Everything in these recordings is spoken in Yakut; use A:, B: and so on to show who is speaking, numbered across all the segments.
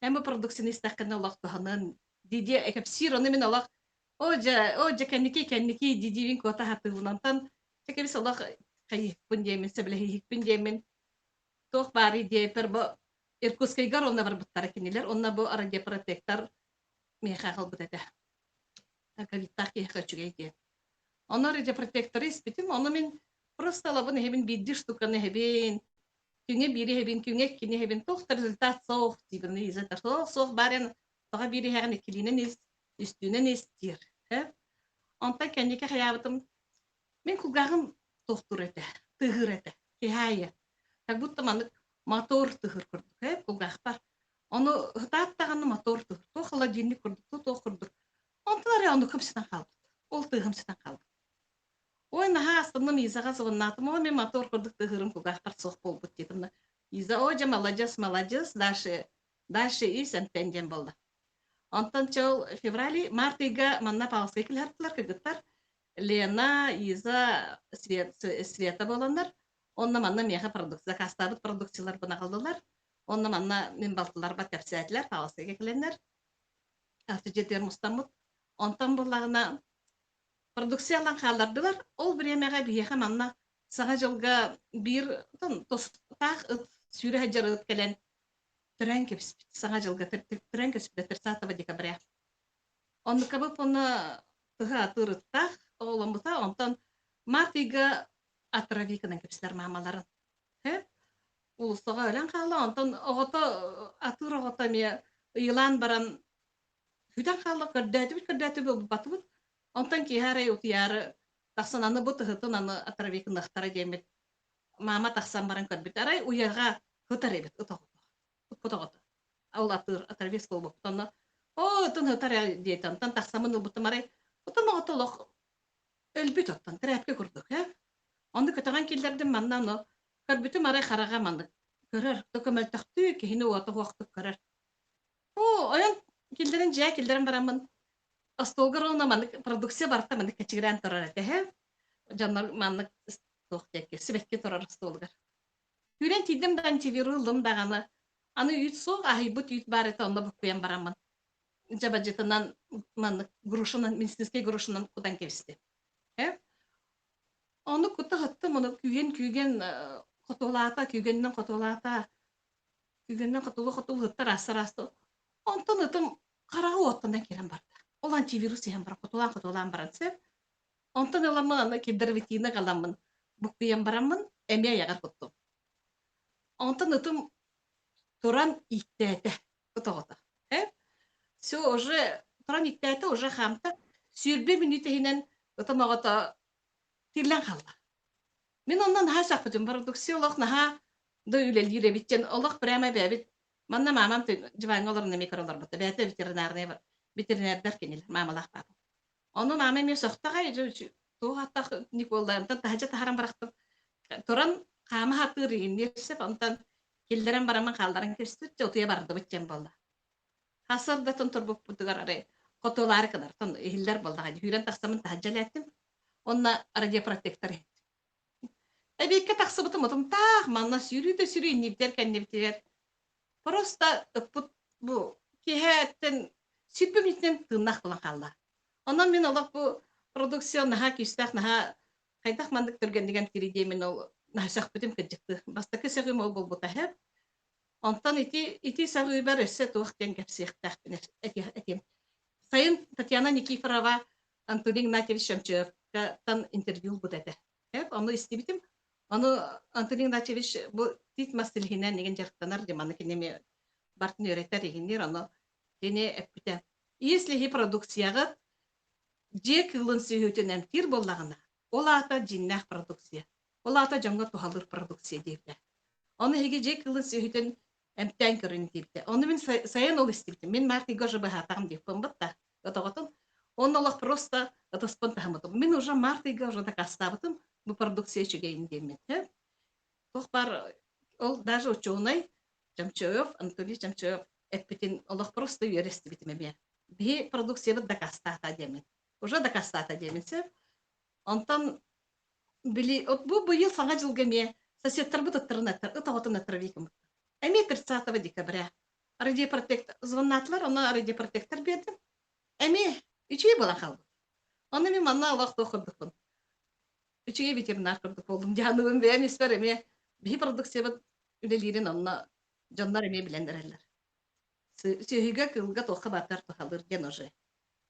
A: Эн бу продукцияны истэххинэ олох туһанан дии кэпсиир, ону мин олох оо дьэ, оо дьэ кэнники кэнники дии диибин куота сатыыбын. Онтон чэ кэбис олох хайыһыкпын диэммин, сөбүлэһииһикпин диэммин туох баарый диэппэр бу Иркутскайга ровно барбыттара кинилэр. Онно бу радиопротектор миэхэ аҕалбыт этэ. Ковидтаах киһиэхэ үчүгэй диэн. Онно радиопротекторы испитим. Ону мин просто ылабын иһэбин биирдии штуканы иһэбин. Күҥҥэ биири иһэбин, күҥҥэ иккини иһэбин. Туох да результат суох диибин. Иза суох суох баар эн тоҕо биир иһэҕин иккилиинэн ис, үстүүнэн ис диир. Онтон кэнники хайаабытым мин кулгааҕым туохтуур этэ, тыаһыыр этэ. Киһи аайы. Как будто маннык мотор тыһыр курдук, кулгаахпар. Ону ытаат даҕаны мотор тыһыр, туох холодильник курдук, туох курдук. Онтон эрэ оннукум сытан хаалбыт. Ол тыаһым сытан хаалбыт. Ой, наһаа астынным, Изаҕа звоннаатым, о, мин мотор курдук тыһырым кулгаахпар суох буолбут диэтим. Иза, о, дьэ, маладьыс, маладьыс, дальше, дальше ис эмтэн диэн буолла. Онтон чол февраль, март ыйга манна Павловскай кэлэһэртилэр кыргыттар. Лена, Иза, Света буоланнар. Онно манна миэхэ продукция, заказтаабыт продукцияларбын аҕаллылар. Онно манна мин балтыларбар кэпсээтилэр, Павловскайга кэлэннэр. Алты дьиэтигэр мустаммыт. Онтон буоллаҕына продукция ылан хааллардылар. Ол бириэмэҕэ биһиэхэ манна Саҥа дьылга биир тустаах ыт сүүрэ сылдьар ыт кэлэн төрөөн кэбиспит. Саҥа дьылга төрөөн кэбиспитэ 30 декабря. Оннукабыт уонна тыһы атыыр ыттаах оҕоломмута. Онтон март ыйга отравиканан кэбистэр маамаларын. Уулуссаҕа өлөн хаалла. Онтон оҕото атыыр оҕото эмиэ ыйылаан баран сүтэн хаалла. Көрдөөтүбүт, көрдөөтүбүт, ылбатыбыт. Онтон киэһэ арай утуйаары тахсан аны бу тыһытын аны отравикыныахтара диэммит маама тахсан баран көрбүт. Арай уйаҕа ытар эбит ыт оҕото. Ыппыт оҕото. Ол атыыр отравис буолбуппут. Онно оо ытын ытар диэтэ. Онтон тахсаммын ылбытым арай ытын оҕото олох өлбүт оттон тряпка курдук э. Ону көтөҕөн киллэрдим манна ону көрбүтүм арай хараҕа маннык көрөр, көмөлтөхтүү киһини уота уохтук көрөр. Оо, ойон киллэрин дьиэ киллэрэн бараммын остуолга ровно маннык продукция барыта маннык кэчигирээн турар этэ э. Дьоннор маннык туох диэки сибэкки турар остуолугар. Күүрэн тиийдим да антивиру ыллым даҕаны. Аны үүт суох, аһыйбыт үүт баар этэ, онно буккуйан бараммын. Дьабадьытынан маннык грушанан, медицинскэй грушанан кутан кэбистим. Э? Ону кута сыттым, ону күүгэн-күүгэн хотуолаата, күүгэнинэн хотуолаата, күүгэнинэн хотулу-хотулу ыттар аастар-ааста. Онтон ытым хараҕа уоттанан киирэн барда. Ол антивирус иһэн баран, хотулаан-хотулаан баран сөп. Онтон ыламмын аны кедровитина галаммын буккуйан бараммын эмиэ айаҕар куттум. Онтон ытым туран ииктээтэ ыт оҕото. Э? Все уже туран ииктээтэ уже хаамта. 20 мүнүүтэ иһинэн ытым оҕото тиллэн хаалла. Мин онно наһаа сөхпүтүм. Продукция олох наһаа да үлэлиир эбит диэн олох прямо эбээбит. Манна маамам диваҥҥа олорон эмиэ көрө олорбута. Бэйэтэ ветеринарный ветеринардар кинилэр маамалаах папа. Ону маама эмиэ сөхтө аҕай, туох аттах Николаевтан таһырдьа таһааран бырахтым. Туран хаама сатыыр иҥниир сөп, онтон киллэрэн бараммын хаалларан кэбиспит, дьэ утуйа бардыбыт диэн буолла. Сарсыардатын турбуппутугар арай хотуолаары гынар, иһиллэр буоллаҕа дии, сүүрэн тахсаммын таһырдьа элээттим. Онно радиопротектор иһиттим. Эбиэккэ тахсыбытым утумтаах, манна сүүрүү да сүүрүү иннибитигэр кэннибитигэр просто ыппыт бу киэһээттэн сүүрбэ мүнүүтүнэн тыыннаах буолан хаалла. Онон мин олох бу продукция наһаа күүстээх, наһаа хайдах маннык түргэнник эмтиирий диэмин ол наһаа сөхпүтүм кырдьыкты. Бастакы сөҕүүм ол буолбута һэ. Онтон ити ити сөҕүүбэр өссө туох диэн кэпсиэхтээхпин этиэм. Сайын Татьяна Никифорова Антоний Игнатьевич Шемчевтан интервью ылбыт этэ. Ону истибитим. Ону Антоний Игнатьевич бу тиит мас силиһинэн игин дьарыктанар дии, маны кини эмиэ бартын үөрэтэр игинниир, ону кини эппитэ. Если продукцияҕыт дьиэ кыылын сүөһүтүн эмтиир буоллаҕына, ол аата дьиҥнээх продукция. Ол аата дьоҥҥо туһалыыр продукция диэбитэ. Ону эһиги дьиэ кыылын сүөһүтүн эмтээн көрүн диэбитэ. Ону мин сайын ол истибитим. Мин март ыйга уже быһаатаҕым диэппин бытта. Отоҕотун. Онно олох просто ытыспын таһыммытым. Мин уже март ыйга уже дакаастаабытым бу продукция үчүгэйин диэммин. Туох баар ол даже ученый Чамчоев, Анатолий Чамчоев эппитин олох просто үөрэ истибитим эмиэ. Биһи продукциябыт дакаастаата диэммин. Уже дакаастаата диэммин сөп. Онтон били от бу быйыл саҥа дьылга эмиэ соседтарбыт ыттарын ыттар, ыт оҕотун отравить Эмиэ 30 декабря. Радиопротектор звоннаатылар, онно радиопротектор биэрдим. Эмиэ үчүгэй буолан хаалбыт. Онно мин манна олох туох курдукпун. Үчүгэй ветеринар курдук буоллум. Дьаһаныбын бэйэм испэр эмиэ биһи продукциябыт үлэлиирин онно дьоннор эмиэ билэн эрэллэр. Сүөһүгэ, кыылга туохха баатар туһалыыр диэн уже.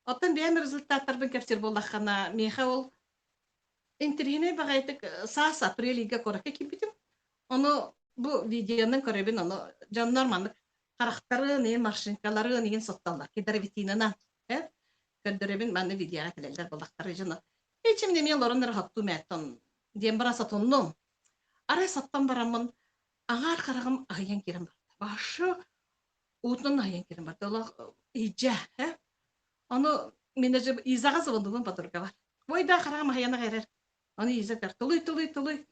A: Оттон бэйэм результаттарбын кэпсиир буоллаххына, миэхэ ол интэриэһинэй баҕайытык саас апрель ыйга куоракка киирбитим. Ону бу видеонан көрөбүн, ону дьоннор маннык харахтарын, иһин маршинкаларын иһин сотталлар. Кедровитинанан э көрдөрөбүн манны видеоҕа кэлэллэр буоллахтара дьоно. Эчим эмиэ олорон эрэ хоттум эттон диэн бара сотуннум. Арай соттон бараммын аҥаар хараҕым аһыйан киирэн барда. Башы уутунан аһыйан киирэн барда. Олох иһдьэ, э? Ону мин даже Изаҕа звоннулум подругабар. Ой да хараҕым аһыйан эрэр. Ону Иза этэр, тулуй, тулуй, тулуй,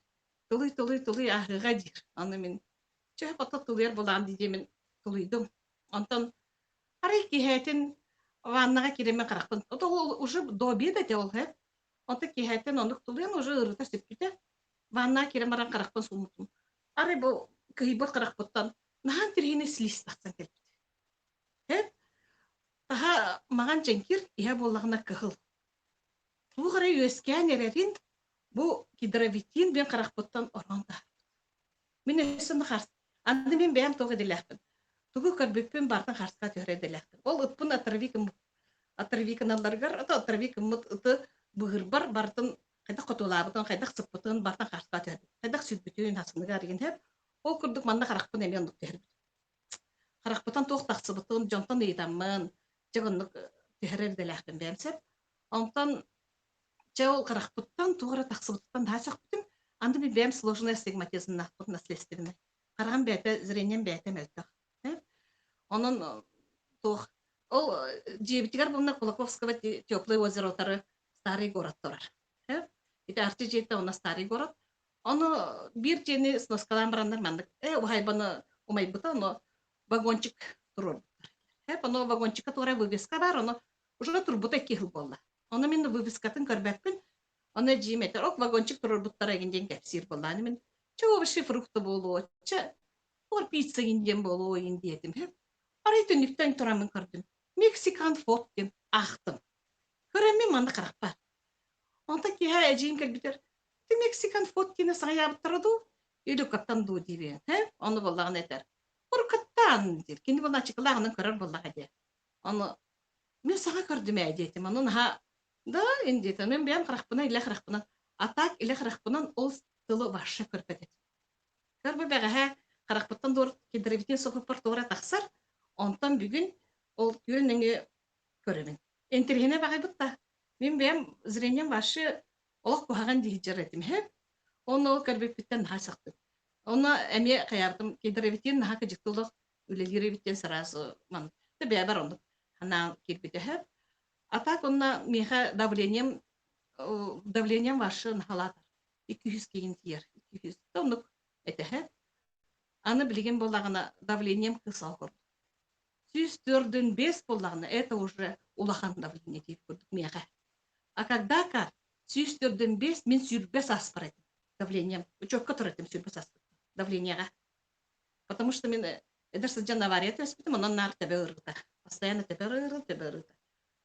A: тулуй, тулуй, тулуй аһыыга диир. Ону мин чэ хото тулуйар булаан дии мин тулуйдум. Онтон арай киэһэтин ваннаҕа киирэммин харахпын ото ол уже до обеда этэ ол һэ. Онтон киэһэтин оннук тулуйан уже ыарыыта сүппүтэ. Ваннаҕа киирэн баран харахпын сууммутум. Арай бу кыһыйбыт харахпыттан наһаа интэриэһинэй слиз тахсан кэлбит. Һэ таһа маҕан дьэҥкир, иһэ буоллаҕына кыһыл. Туох эрэ үөскээн эрэрин бу кедровитин диэн харахпыттан ороон таһаарбыт. Мин өссө хар аны мин бэйэм туох идэлээхпин. Тугу көрбүппүн барытын харска түһэрэ идэлээхпин. Ол ыппын отрави отрави гыналларыгар отрави гыммыт ыты быһырбар барытын хайдах хотуолаабытын, хайдах сыппытын барытын харска түһэрбит. Хайдах сүрбүтүн, хасыныгар игин Ол курдук манна харахпын эмиэ оннук түһэрбит. Харахпытан туох тахсыбытын дьонтон ыйытаммын, дьэ оннук түһэрэр идэлээхпин бэйэм сөп. Онтон чэ ол харахпыттан туох эрэ тахсыбытыттан наһаа сөхпүтүм. Аны мин бэйэм сложный астигматизмнаахпын наследственный. Хараҕым бэйэтэ, зрением бэйэтэ мөлтөх. Онон туох ол дьиэбитигэр буолна Кулаковского Теплое озеро утары Старый город турар. Ити Арчы дьиэтэ онно Старый город. Ону биир дьиэни сноскалаан бараннар маннык уһайбаны умайбыта, ону вагончик туруорбуттар. Ону вагончикка туора вывеска бар, ону уже турбута 2 жыл буолла. Ону мин вывескатын көрбөппүн. Ону эдьиийим этэр, ок вагончик туруорбуттара игин диэн кэпсиир буолла. Аны мин чэ овощи фрукты буолуо, чэ ор пицца игин диэн буолуо игин диэтим. Арай түннүктэн тураммын көрдүм. Мексикан фот диэн аахтым. Көрөммүн манна харахпар. Онтон киэһэ эдьиийим кэлбитэр, ты Мексикан фот диэни саҕайаабыттара дуу, или укаттан дуу диибин, һэ? Ону буоллаҕына этэр. Урукаттан диир. Кини буолааччыкылааҕынан көрөр буоллаҕа диэ. Ону мин саҥа көрдүм ээ диэтим. Ону наһаа да индиэтэ. Мин бэйэм харахпынан, илэ харахпынан, а так илэ харахпынан ол тылы вообще көрбөт этим. Көр бу бэҕэһээ харахпыттан дуор кедровитин сопуппар туора тахсар. Онтон бүгүн ол күөл нөҥүө көрөбүн. Интэриэһинэй баҕайбыт да. Мин бэйэм зрением вообще олох куһаҕан дии сылдьар этим иһэ. Онно ол көрбүппүттэн наһаа сөхтүм. Онно эмиэ хайаабытым кедровитин наһаа кыдьыкты олох үлэлиир эбит диэн сразу ман бэйэбэр оннук санаам киирбитэ үһү. А так онно миэхэ давлением давлением вообще наһалаатар. 200 киин тиийэр. 200 оннук этэһэ. Аны билигин буоллаҕына давлением кысал курдук. 104-5 буоллаҕына это уже улахан давление диир курдук миэхэ. А когда 104-5 мин 120 сааспар этим давлением. Учетка турар этим 120 сааспар давлениеҕа. Потому что мин эдэр сылдьан авария түбэспитим, онон наар төбө ыарыыта. Постоянно төбө ыарыыта, төбө ыарыыта.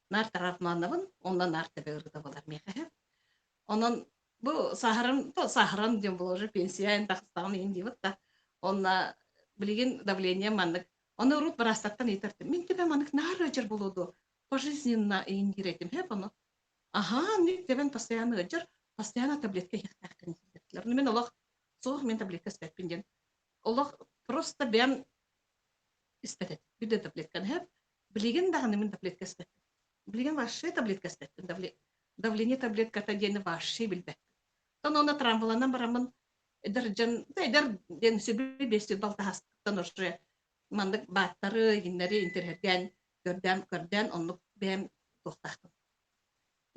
A: Наар травмаланабын, онно наар төбө ыарыыта буолар миэхэ. Онон бу сааһыран, то сааһыран диэн буолар уже пенсия тахыстаҕым иһин диэбит да. Онно билигин давление маннык. Ону урут быраастартан ыйытартым. Мин төбөм маннык наар ыалдьар буолуо дуо? Пожизненно иһин диир этим. Һэп ону. Аһаа, мин төбөм постоянно ыалдьар, постоянно таблетка иһиэхтээххин дииллэр. Мин олох суох мин таблетка испэппин диэн. Олох просто бэйэм испэт этим. Биир да таблетканы иһэп. Билигин даҕаны мин таблетка испэппин. Билигин вообще таблетка испэппин. Давление таблетката диэни вообще билбэппин. Оттон онно травмаланан бараммын эдэр дьон, эдэр диэн сүбэ биэстүү балтаһастан уже маннык бааттары, игиннэри интэриэһиргээн көрдөөн көрдөөн оннук бэйэм туохтаахпын.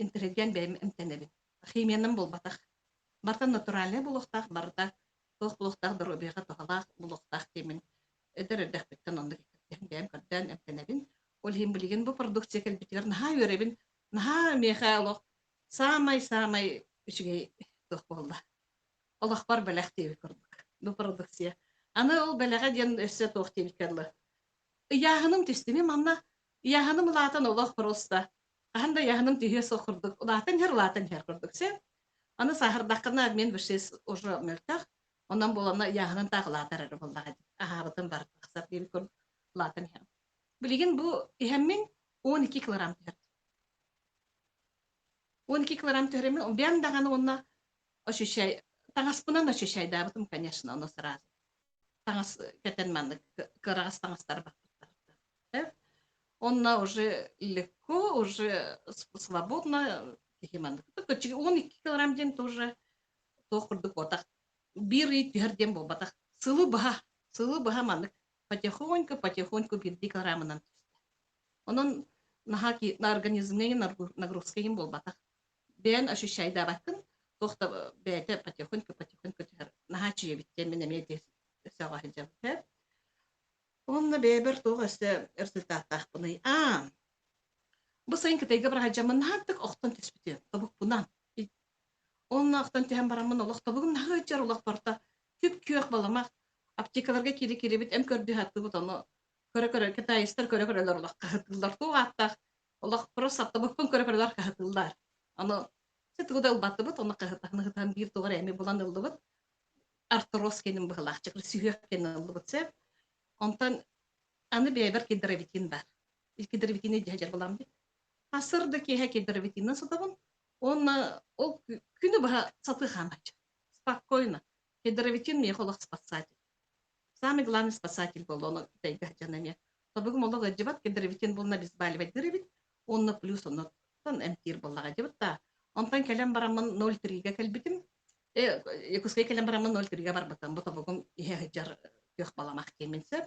A: Интэриэһиргээн бэйэм эмтэнэбин. Химиянан буолбатах. Барыта натуральнай буолуохтаах, барыта туох буолуохтаах, доруобуйаҕа туһалаах буолуохтаах диэмин эдэр эрдэхпиттэн оннук бэйэм көрдөөн эмтэнэбин. Ол иһин билигин бу продукция кэлбитигэр наһаа үөрэбин. Наһаа миэхэ олох саамай-саамай үчүгэй туох буолла. Олохпор бэлэх диэбит курдук. Бу продукция. Аны ол бэлэҕэ диэн өссө туох диэбиккэ дылы. Ыйааһыным түстэ. Мин манна ыйааһыным улаатан олох просто хаһан да ыйааһыным түһүө суох курдук улаатан иһэр, улаатан иһэр курдук. Сен аны сааһырдаххына обмен веществ уже мөлтөх. Онон буолана ыйааһынын таах улаатар эрэ буоллаҕа дии. Аһаабытым барыта тахсар диэбит курдук улаатан иһэр. Билигин бу иһэммин 12 килограмм түһэрдим. 12 килограмм түһэрэммин бэйэм даҕаны уонна ощущай таҥаспынан ощущайдаабытым, конечно, ону сразу. Таҥас кэтэн маннык кыараҕас таҥастар баппыттар. Онно уже легко, уже свободно киһи маннык. 12 килограмм диэн тоже туох курдук буотах. Биир ый түһэр диэн буолбатах. Сылы быһа, сылы быһа маннык потихоньку, потихоньку биирдии килограммынан түстэ. Онон наһаа на организмҥа нагрузка иһин буолбатах. Бэйэн ощущайдаабаккын, туох да бэйэтэ потихоньку, потихоньку түһэр. Наһаа үчүгэйбит диэн мин эмиэ сөҕө сылдьабын. Уонна бэйэбэр туох өссө результаттаахпыный? Аа, бу сайын Кытайга бараһадьаммын наһааттык охтон түспүтүм, тобукпунан. Онно охтон түһэн бараммын олох тобугум наһаа ыдьар олох барыта күп-күөх баламах аптекаларга киири-киирибит эм көрдүү сатыыбыт ону көрө-көрө китаецтар көрө-көрөлөр олох хаһытыыллар туох ааттаах олох просто тобукпун көрө-көрөлөр хаһытыыллар ону тугу да ылбатыбыт ону хаһытаһан ыһытаһан биир тугу эрэ эми булан ыллыбыт артроз кэнин быһылаах чыкыр сүһүөх кэнин ыллыбыт сөп онтон аны бэйэбэр кедровитин бар кедровитини дьэһдьэр булам бит хасыр да киэһэ кедровитиннан сытабын уонна ол күнү быһа сатыы хаамаччы спокойно кедровитин миэхэ олох спасатель Самый главный спасатель буолла ону Кытайга сылдьан эмиэ. Тобугум олох ыалдьыбат, кедровитин буолна обезболивайдыыр эбит. Уонна плюс оннуттан эмтиир буоллаҕа дьыбыт да. Онтон кэлэн бараммын 0,3-гэ кэлбитим. Э, Якутскай кэлэн бараммын 0,3-гэ барбытым. Бу тобугум иһэ сылдьар күөх баламах диэмин сөп.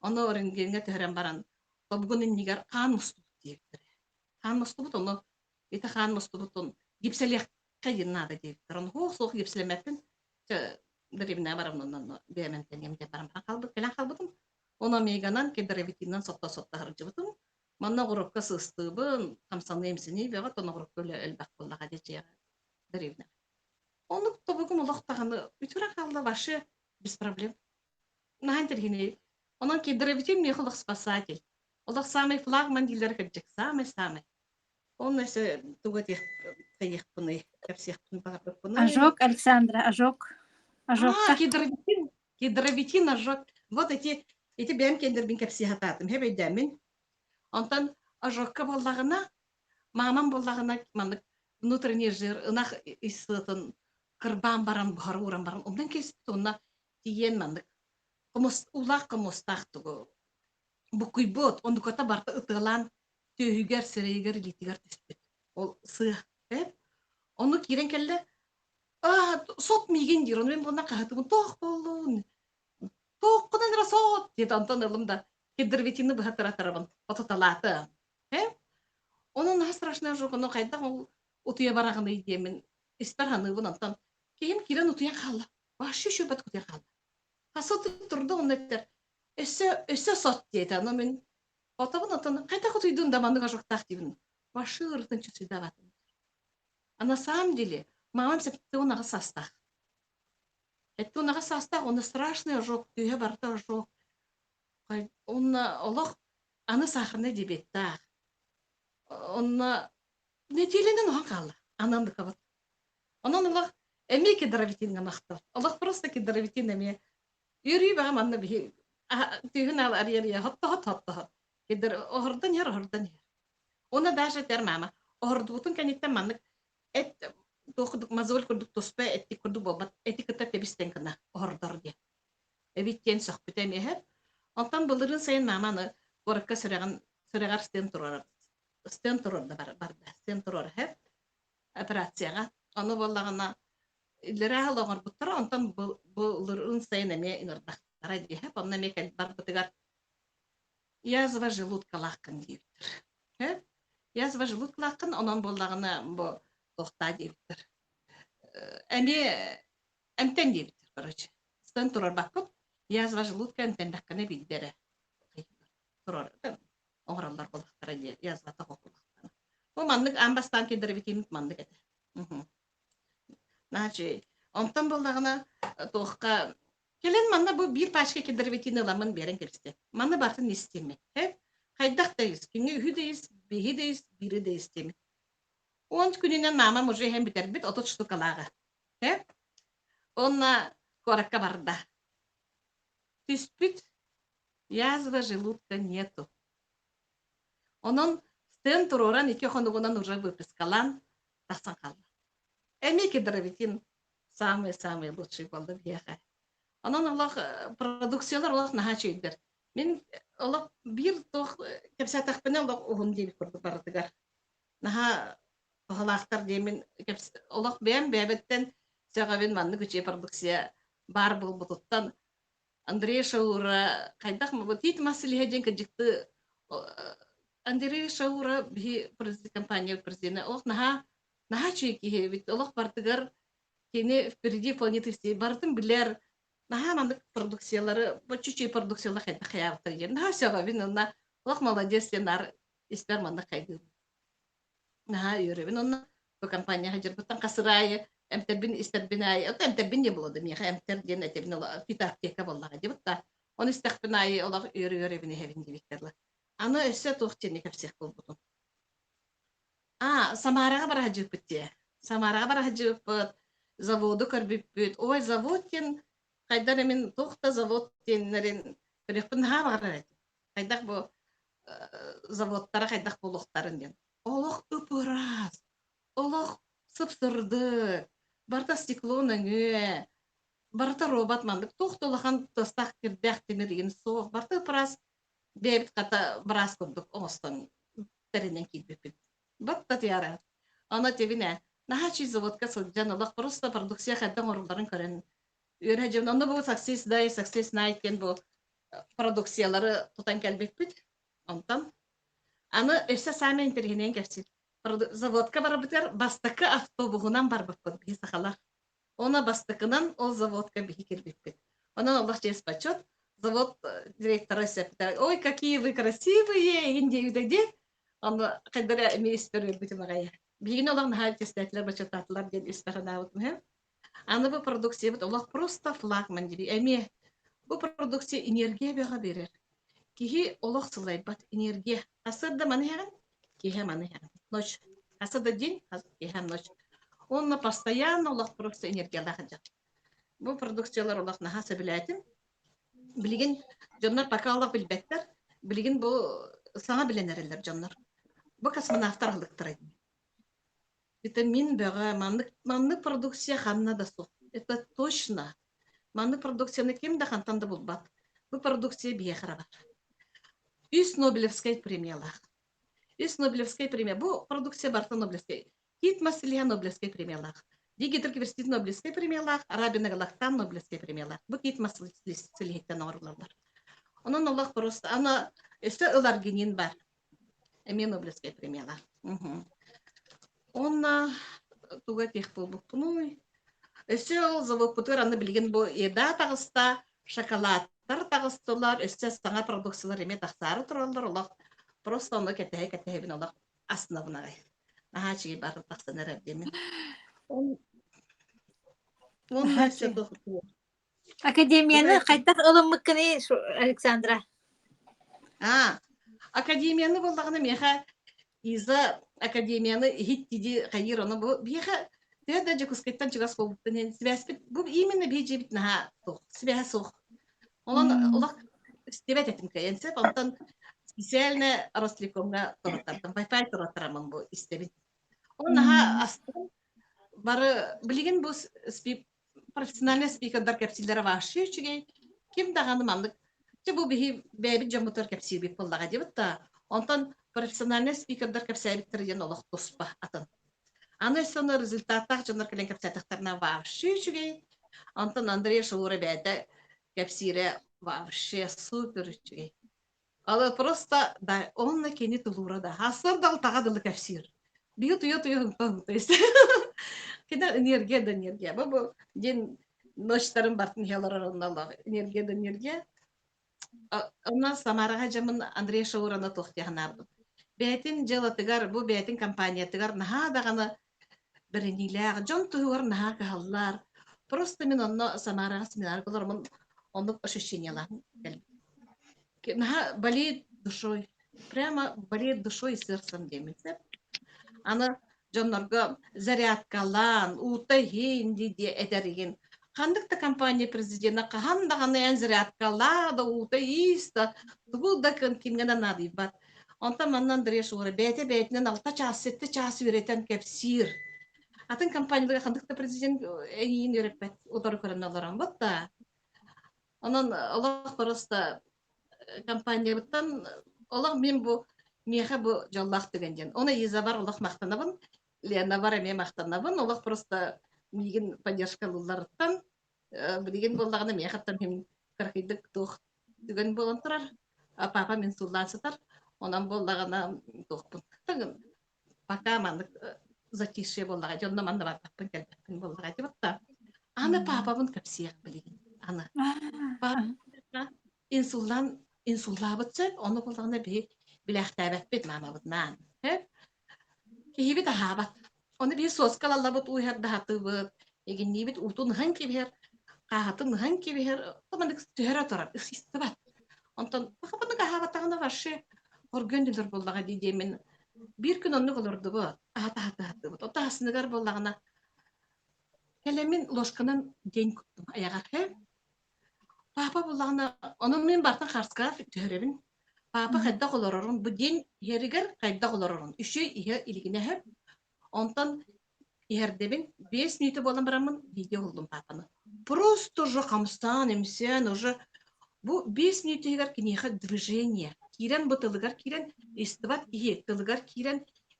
A: Ону рентгеҥҥэ түһэрэн баран тобугун иннигэр хаан мустубут диэбиттэрэ. Хаан мустубут, ону ити хаан мустубутун гипсэлиэххэ диэн наада диэбиттэр. Ону суох суох гипсэлэммэппин. Чэ, древнэ бараммын онно бэйэм эмтэним диэн баран хаалбыт, кэлэн хаалбытым. Ону омеганан, кедровитинан сотто-сотто сылдьыбытым. Манна оҕурокко сыстыыбын, хамсаныы-имсэнии бөҕө, оттон оҕурокко үлэ элбэх буоллаҕа дии дьиэҕэ древнэ. Оннук тобугум олох даҕаны үтүрэ хаалла вообще без проблем. Наһаа интэриэһинэй. Онон кедровитин миэхэ олох спасатель. Олох самый флагман дииллэрэ кырдьык, самый-самый. Онно өссө тугу этиэх-хайыахпыный, кэпсиэхпин баҕарбыппыный.
B: Ожог, Александра, ожог.
A: А,
B: Ожогка.
A: кедровитин, кедровитин ожог. Вот эти, эти бэйэм кендербин кэпсии сатаатым, хэбэйдээммин. Онтон ожогка буоллаҕына, маамам буоллаҕына маннык внутренний жир, ынах ис сыатын кырбаан баран, буһара ууран баран, умнан кэбиспит уонна тиийэн маннык хомус, уулаах хомустаах тугу буккуйбут, оннуката барыта ытыалаан түөһүгэр, сирэйигэр, илиитигэр түспүт. Ол сыа. Эп. Ону киирэн кэллэ, аа, сот миигин диир, ону мин буолна хаһытыбын, туох буоллун? Туоххунан эрэ сот диэт, онтон ылым да кедровитины быһа тыратарабын, отуталаатым. Э? Ону наһаа страшная ожог, ону хайдах ол утуйа бараҕыный диэммин испэр саныыбын, онтон киһим киирэн утуйан хаалла. Вообще үчүгэйбэт утуйан хаалла. Хасыт турда онно эттэр, өссө өссө сот диэтэ, ону мин Отобун отон хайдах утуйдун да маннык ожогтаах диибин. Вообще ырытын чувствуйдаабатым. А на самом деле мамам 78 саастаах. 78 саастаах, онно страшный ожог, түһэ барыта ожог. Онно олох аны сахарный диабеттаах. Онно нэдиэлэнэн оһон хаалла. Анандыкабыт. Онон олох эмиэ кедровитинҥа махтал. Олох просто кедровитин эмиэ Үөрүү баҕа манна биһи түһүн ал арыйа хоттоһот хоттоһот. Кидер оһордон иһэр оһордон иһэр. Уонна даже этэр мама оһордубутун кэнниттэн маннык эт туох курдук мозоль курдук туспа эттик курдук буолбат эти кытта тэбистэн гына оһордор диэн. Эбит диэн сөхпүтэ эмиэһэр. Онтон былырыын сайын мама аны куоракка сүрэҕин сүрэҕэр стен туруорар стен туруорда барда стен туруора операцияҕа. Ону буоллаҕына Иллэрээ сыл оҥорбуттара, онтон былырыын сайын эмиэ ыҥырдахтара диэһэ. Онно эмиэ кэлбит барбытыгар язва желудкалааххын диэбиттэр. Э? Язва желудкалааххын, онон буоллаҕына бу туохтаа диэбиттэр. Эмиэ эмтэн диэбиттэр, короче. Стан турарбаккын, язва желудка эмтэннэххинэ биирдэ эрэ турар оҥороллор буоллахтара диye язвата буоллахтара. Бу маннык аан бастаан киллэрбитим маннык этэ. Значит, онтон буоллаҕына туохха кэлин манна бу биир пачка кедровитин ыламмын биэрэн кэбистэ. Маны барытын истиммит. Хайдах да ис, күҥҥэ үһү да ис, бииһи да ис, биири да ис диэммит. 10 күнүнэн маамам уже иһэн бүтэрбит 30 штукалааҕа. Онно куоракка барда. Түспүт язва желудка нету. Онон стенд туруоран икки хонугунан уже выпискалаан тахсан хаалла. Эмиэ кедровитин самый-самый лучший буолла биһиэхэ. Онон олох продукциялар олох наһаа үчүгэйдэр. Мин олох биир туох кэпсээтэхпинэ олох уһун диэбит курдук барытыгар. Наһаа туһалаахтар диэмин олох бэйэм бэйэбиттэн сөҕөбүн маннык үчүгэй продукция баар буолбутуттан Андрей Шаура хайдах тиит мас силиһэ диэн кырдьыкты Андрей Шаура биһи компания президенэ олох наһаа наһаа үчүгэй киһи эбит олох бартыгар кини впереди планеты всей барытын билэр наһаа маннык продукциялары чуть-чуть продукциялар хайдах хайаабыттар диэн наһаа сөҕөбүн уонна олох молодец диэн наар испэр маннык хайгыыбын наһаа үөрэбин онно бу компанияҕа дьарбыттан хасыр аайы эмтэрбин истэрбин аайы ото эмтэрбин диэн буолуо да миэхэ эмтэр диэн этэбин ол фитоаптека буоллаҕа диэбит да ону истэхпин аайы олох үөрэ-үөрэбин иһэбин диэбиттэр аны өссө туох диэни кэпсиэх буолбутум а Самараҕа бара сылдьыбыппыт дии Самараҕа бара сылдьыбыппыт заводу көрбүппүт ой завод диэн хайдах эрэ мин туох да завод диэннэрин көрүөхпүн наһаа баҕарар этим хайдах бу заводтара хайдах буолуохтарын диэн. Олох ып-ыраас, олох сып-сырдык, барыта стекло нөҥүө, барыта робот маннык туох да улахан тыастаах кирдээх тимир игин суох, барыта ып-ыраас бэйэбит хата быраас курдук оҥостон тэринэн киирбиппит. Батта тиара. Аны этибин ээ, наһаа үчүгэй заводка сылдьан олох просто продукция хайдах оҥороллорун көрөн үөрэ дьон. Онно бу Success Day, Success Night диэн бу продукциялары тутан кэлбиппит. Онтон аны өссө саамай интэриэһинэйин кэпсиир. Заводка барбытыгар бастакы автобуһунан барбыппыт биһи сахалар. Оны бастакынан ол заводка биһи кирбиппит. Онон олох честь почет. Завод директора септер. Ой, какие вы красивые, игин диэбитэ Ону хайдара эмиэ испэр өлбүтүм аҕай. Биһигини олох наһаа честнэтилэр, бочуоттаатылар диэн испэр санаабытым үһү. Аны бу продукциябыт олох просто флагман дири. Эмиэ бу продукция энергия бөҕө берер. Киһи олох сылайбат энергия. Сарсыарда маны иһэҕин, киэһэ маны иһэҕин. Ночь. Сарсыарда день, киэһэ ночь. Онно постоянно олох просто энергиялаах дьон. Бу продукциялар олох наһаа сөбүлээтим. Билигин дьоннор пока олох билбэттэр. Билигин бу саҥа билэн эрэллэр дьоннор. Бу космонавтар аһылыктара Витамин бөҕө, маннык, маннык продукция ханна да суох. Это точно. Маннык продукцияны ким да хантан да булбат. Бу продукция биһиэхэ эрэ бар. Үс Нобелевскай премиялаах. Үс Нобелевскай премия. Бу продукция барыта Нобелевскай. Кит Маслиха Нобелевскай премиялаах. Дигитр Киверстит Нобелевскай премиялаах, Арабина Галактан Нобелевскай премиялаах. Бу Кит Маслихиттан оҥоруллаллар. Онон олох просто аны өссө ыларгинин бар. Эмиэ Нобелевскай премиялаах. Уонна туга этиэх буолбуппунуй? Өссө ол заводпутугар аны билигин бу еда таҕыста, шоколадтар таҕыстылар, өссө саҥа продукциялар эмиэ тахсаары тураллар. Олох просто ону кэтэһэ-кэтэһэбин олох астынабын аҕай. Наһаа үчүгэй бары тахсан эрэр диэмин. Уонна өссө
B: Академияны хайдах ылыммыккыный, Александра?
A: А, академияны буоллаҕына миэхэ Иза академияны иһит диди хайыыр ону бу биһиэхэ төһө да Дьокуускайтан чугас буолбуттан иһин сибээспит бу именно биһи дьиэбит наһаа суох сибээһэ суох. Онон олох истибэт этим кыайан сөп онтон специально Ростелекомҥа туруттардым Wi-Fi туруттараммын бу истэбин. Ол наһаа астым бары билигин бу профессиональный спикердар кэпсииллэрэ вообще үчүгэй. Ким даҕаны маннык чэ бу биһи бэйэбит дьоммутугар кэпсиирбит буоллаҕа диэбит да онтон профессиональный спикердар кэпсээбиттэрэ диэн олох туспа атын. Аны өссө ону результаттаах дьоннор кэлэн кэпсээтэхтэринэ вообще үчүгэй. Онтон Андрей Шаура бэйэтэ кэпсиирэ вообще супер үчүгэй. Ала просто да онно кини тулуура да сарсыарда алтаҕа дылы кэпсиир. Биһи туйа-туйа һынта-һынта Кини энергия да энергия. Бу бу дин ночтарын бартын иһэ олорор онно энергия да энергия. Онно Самараҕа дьамын Андрей Шаураны туох диэн санаабытым. Бэйэтин дьыалатыгар, бу бэйэтин компаниятыгар наһаа даҕаны бэриниилээх, дьон туһугар наһаа кыһаллар. Просто мин онно Самараҕа семинарга олороммун оннук ощущениелаах кэлбитим. Наһаа болеет душой. Прямо болеет душой и сердцем диэммит. Аны дьоннорго зарядкалаан, уута иһин дии этэр иһин. Ханнык да компания президенэ хаһан даҕаны эн зарядкалаа да уута иис да тугу да кимҥэ да наадыйбат. Онтон манна Андрей Шура бэйэтэ бэйэтинэн алта чаас, сэттэ чаас үөрэтэн кэпсиир. Атын компанияларга ханнык да президент эйиин үөрэппэт утары көрөн олорон да. Онон олох просто компаниябыттан олох мин бу миэхэ бу дьоллоох түгэн диэн. Оны Изабар олох махтанабын, Ленабар эмиэ махтанабын. Олох просто миигин поддержкалыылларыттан билигин буоллаҕына миэхэттэн мин кыракыйдык туох түгэн буолан турар. Папа мин суллаан сытар. Онон буоллаҕына туохпун. Пока маннык затишье буоллаҕа дьонно манна барбаппын кэлбэппин буоллаҕа дии батта. Аны папабын кэпсиэх билигин. Аны папа инсуллаан инсуллаабыт сөп, ону буоллаҕына биһи билээхтээбэппит маамабытынаан. Киһибит аһаабат. Ону биһи суоска ылаллабыт уу иһэр даһатыбыт, эгинниибит уутун ыһан кэбиһэр, хааһытын ыһан кэбиһэр, маннык түһэрэ турар, ыстыбат. Онтон пахапаннык аһаабатаҕына вообще хоргуйан өлөр буоллаҕа дии диэммин биир күн оннук олордубут, аһата-аһата аһаттыбыт. Ото аһасыныгар буоллаҕына кэлэммин ложканан день куттум айаҕар Папа буоллаҕына, ону мин бартан харскаҕа түһэрэбин. Папа хайдах олорорун, бу день иһэригэр хайдах олорорун, үчүгэй иһэ илигинэ иһэр. Онтон иһэрдэбин, 5 мүнүүтэ буолан бараммын видео уһуллум папаны. Просто уже хамсаан, имсээн, уже бу 5 мүнүүтэ иһигэр киниэхэ движение. Киирэн бу тылыгар киирэн, истибат киһи тылыгар киирэн,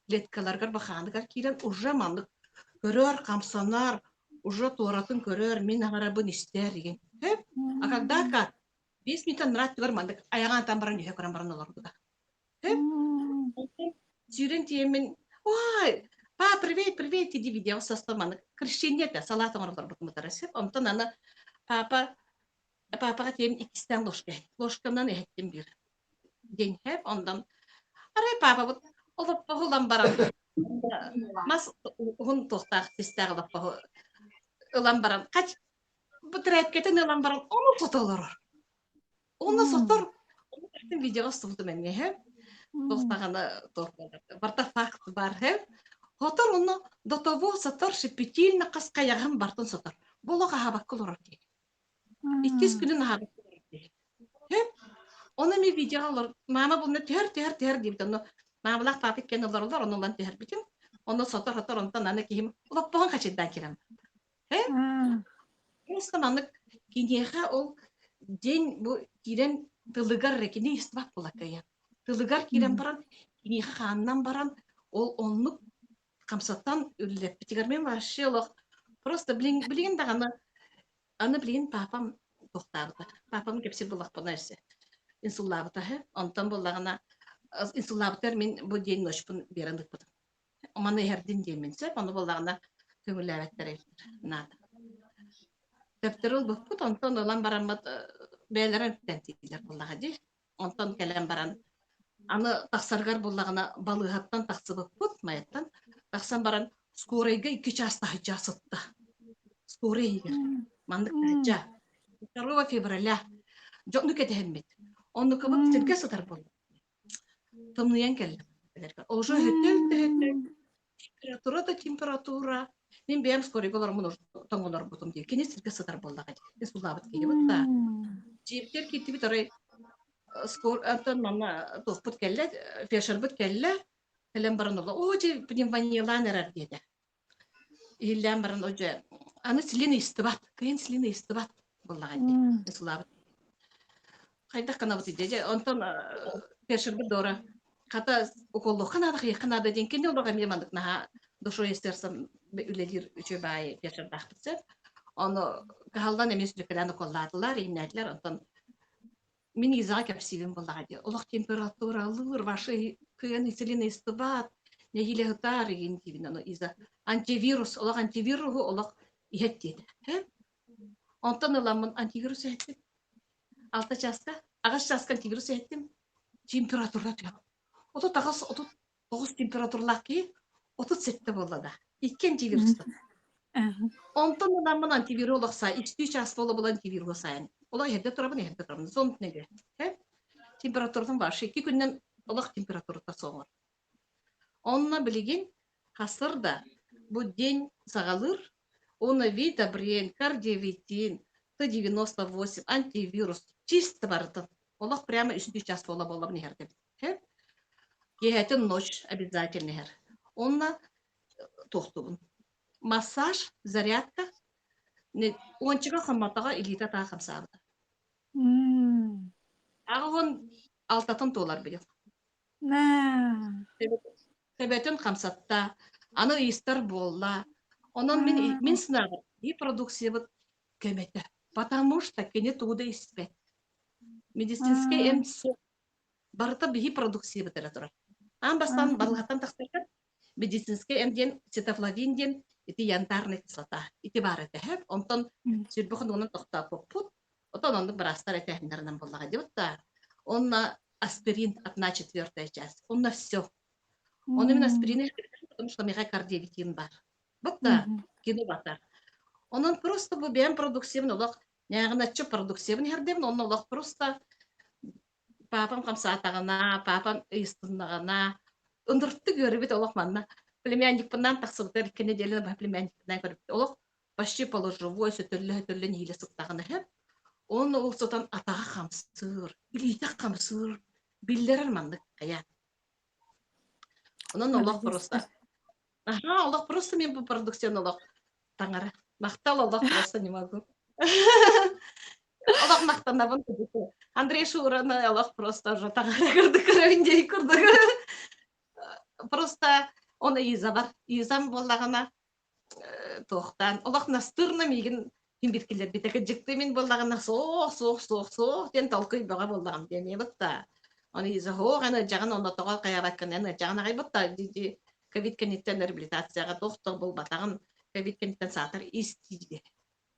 A: клеткаларыгар, бахааныгар киирэн уже маннык көрөр, хамсанар, уже туоратын көрөр, мин аҥарабын истээр деген. А когда как? 5 мүнүүтэ анараа өттүгэр маннык айаҕын атан баран үһэ көрөн баран олорбута. Сүүрэн тиийэммин, ой, па, привет, привет, иди видео состор маннык крещение этэ, салат оҥорон олорбутум утары сөп. Онтон аны папа папаҕа тиийэн иккистээн ложка ложканан иһэттим биир день хэп онтон арай папабыт олоппоһу ылан баран мас уһун туохтаах систээх олоппоһу ылан баран хач бу тирээпкэтин ылан баран ону сото олорор ону сотор видеоҕа устубутум эмиэ һэ туох даҕаны туох барыта факт баар һэ хотор ону до того сотор шепетильно хас хайаҕын бартын сотор бу олох аһаабакка олорор дии Иккис күнүн аһаабакка олорор дии. Һэ? Ону эмиэ видеоҕа олор маама булна түһэр түһэр түһэр диэбит онно маамалаах папа иккиэн олороллор ону ылан түһэрбитим онно сотор сотор онтон аны киһим олоппоһун хачайдаан киирэн барда. Һэ? Просто маннык киниэхэ ол день бу киирэн тылыгар эрэ кини истибат буолаккайа. Тылыгар киирэн баран киниэхэ хаанынан баран ол оннук хамсаттан үллэппитигэр мен вообще олох просто билигин билигин даҕаны аны билигин папам туохтаабыта папам кэпсиир буоллахпына өссө инсуллаабыта үһү онтон буоллаҕына инсуллаабытыгар мин бу день ночпун биэрэн ыыппытым маны иһэрдин диэммин сөп ону буоллаҕына көҥүллээбэттэр эбиттэр наада төптөрү ылбыппыт онтон ылан бараммыт бэйэлэрэ эмтэнтиилэр буоллаҕа дии Онтон кэлэн баран аны тахсарыгар буллаҕына балыыһаттан тахсыбыппыт Майаттан тахсан баран скорайга 2 чаас таһырдьа сытта. Скорай иһигэр. Маннык таһырдьа. 2 февраля. Дьону кэтэһэммит. Оннукабыт сиргэ сытар буолла. Тымныйан кэллим. Уже өтөл төһөтөл температура да температура. Мин бэйэм скорайга олороммун тоҥолорбутум дии. Кини сиргэ сытар буоллаҕа дии. Мин суллаабыт киһибит да. Дьиэбитигэр киирдибит арай скор антон манна туохпут кэллэ, фельдшербыт кэллэ. Кэлэн баран олла, оо дьэ пневмониялаан эрэр диэтэ. Иһиллээн баран дьэ аны силин ыйыстыбат, кыйын силин ыйыстыбат буоллаҕа дии. Сулаабыт. Хайдах гынабыт дии. Дьэ онтон фельдшербыт Дора хата уколлуохха наада, хайыахха наада диэн кини олох эмиэ маннык наһаа душой сердцем үлэлиир үчүгэй баайы фельдшердаахпыт сөп. Ону кыһаллан эмиэ сүрүккэлээн уколлаатылар, иҥнээтилэр. Онтон мин Изаҕа кэпсиибин буоллаҕа дии. Олох температуралыыр, ваши кыайан инсулин ыйыстыбат, нэһиилэ сытаар игин диибин. Ону Иза антивирус, олох антивируһу олох иһэт диэтэ. Онтон ыламмын антивирус иһэттим. 6 чааска, 8 чааска антивирус иһэттим. Температура түһэр. 38, 39 температуралаах киһи 37 буолла да. Икки антивирустан. Онтон ыламмын антивирус олох саа, үстүү чаас буола буола антивирус сайын. Олох иһэрдэ турабын, иһэрдэ турабын. Зонт неге. Температуратын вообще икки күнүнэн олох температурата суоҕар. Онно билигин хасыр да бу день саҕалыыр уонна Витабрен, Кардиовитин, Т-98, антивирус чисто барытын олох прямо үстүү час буола-буолабын иһэрдэбит. Киэһэтин ночь обязательно иһэр. Онно туохтуубун. Массаж, зарядка, уончика хоммотоҕо илиитэ таах хамсаабыта. Аҕа алтатын туолар быйыл. Төбөтүн хамсатта, аны ыйыстар буолла. Онон мин мин санаабар и продукциябыт көмөтө. Потому что кини тугу да испэт. Медицинскэй эм суох. Барыта биһи продукциябыт эрэ турар. Аан бастаан балыһаттан тахсаргар медицинскэй эм диэн цитофлавин диэн ити янтарная кислота ити баар этэ. Онтон сүрбэ хонугунан тохтооппуппут. Отон оннук быраастар этээһиннэринэн буоллаҕа диэбит да. Онно аспирин одна четвертая часть. Онно все. Ону мин аспирины потому что миэхэ кардиовитин бар. Вот да, кино батар. Онон просто бу бэйэм продукциябын олох нээҕиначчы продукциябын иһэрдэбин, онно олох просто папам хамсаатаҕына, папам ыйыстыннаҕына, ындыртык үөрүбүт олох манна. Племянникпынан тахсыбытар икки неделя племянникпынан көрүбүт. Олох почти полуживой сөтөллө-сөтөллө нэһиилэ сыттаҕына иһэр. Уонна ол сытан атаҕа хамсыыр, илиитэ хамсыыр, биллэрэр маннык хайа. Онон олох просто Аха, олох просто мен бу продукцияны олох таҥара. Махтал олох просто не могу. Олох махтанабын Андрей Шураны олох просто уже таҥара курдук көрөбүн дии курдук. Просто он Иза бар. Изам буоллаҕына туохтаан олох настырно миигин ким бир киллэрбитэ кырдьыкты мин буоллаҕына суох суох суох суох диэн толкуй бөҕө буоллаҕым диэн буттаа оны изоһоох эн ыдьаҕын онно тоҕо хайаабаккын эн ыдьаҕын аҕай буттаа дии ковид кэнниттэн реабилитацияҕа туох да булбатаҕын ковид кэнниттэн саатар ис дии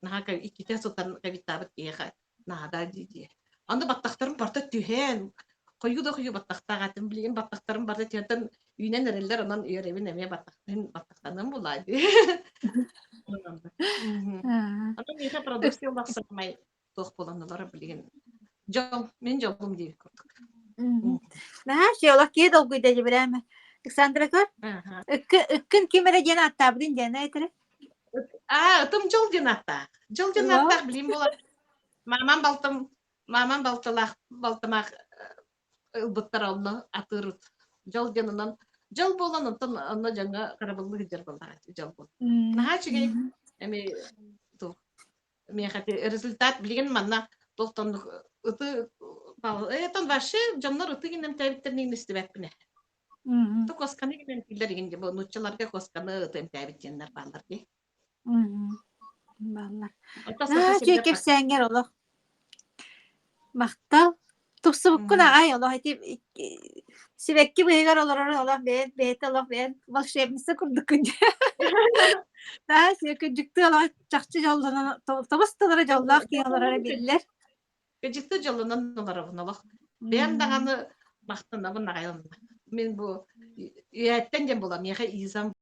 A: Наһаа иккитэ сытан ковидтаабыт киһиэхэ наада дии-дии. Аны баттахтарым барыта түһэн, хойуу да хойуу баттахтаах этим. Билигин баттахтарым барыта түһэн үүнэн эрэллэр, онон үөрэбин эмиэ баттахтарын баттахтаныам булаа дии. Онон миэхэ продукция улахсамай туох буолан олорор билигин. Дьол, мин дьолум диир курдук.
B: Наһаа олох киһи долгуйда дьибирээмэ. Александра көр, ыккын ким эрэ диэн ааттаабытын диэн этэрэ.
A: Аа, ытым дьол диэн ааттаах. Дьол диэн ааттаах билим буолар. Мамам балтым, мамам балтылаах, балтымаах ылбыттар онно атыыр ыт. Дьол диэн онон дьол буолан онтон онно дьоҥҥо харабыллыы сылдьар буоллаҕа дьол буол. Наһаа үчүгэй эми туох миэхэ результат билигин манна туохтан ыты этон вообще дьоннор ыты гинэн эмтээбиттэрин истибэппин ээ. Ту косканы гинэн эмтииллэр игин бу нууччаларга косканы ыты эмтээбит диэннэр бааллар дии.
B: Бааллар. Наһаа кэпсээҥҥэр олох Махтал. Тупсубуккун аҕай олох ити сибэкки быыһыгар олорор олох бэйэн бэйэтэ олох бэйэн волшебница курдуккун дии. Наһаа кырдьыктыы олох чахчы дьоллонон тобус толору дьоллоох киһи олороро биллэр.
A: Кырдьыктыы дьоллонон олоробун олох. Бэйэм даҕаны махтанабын аҕай онно. Мин бу үйэттэн диэн буолар миэхэ Изам.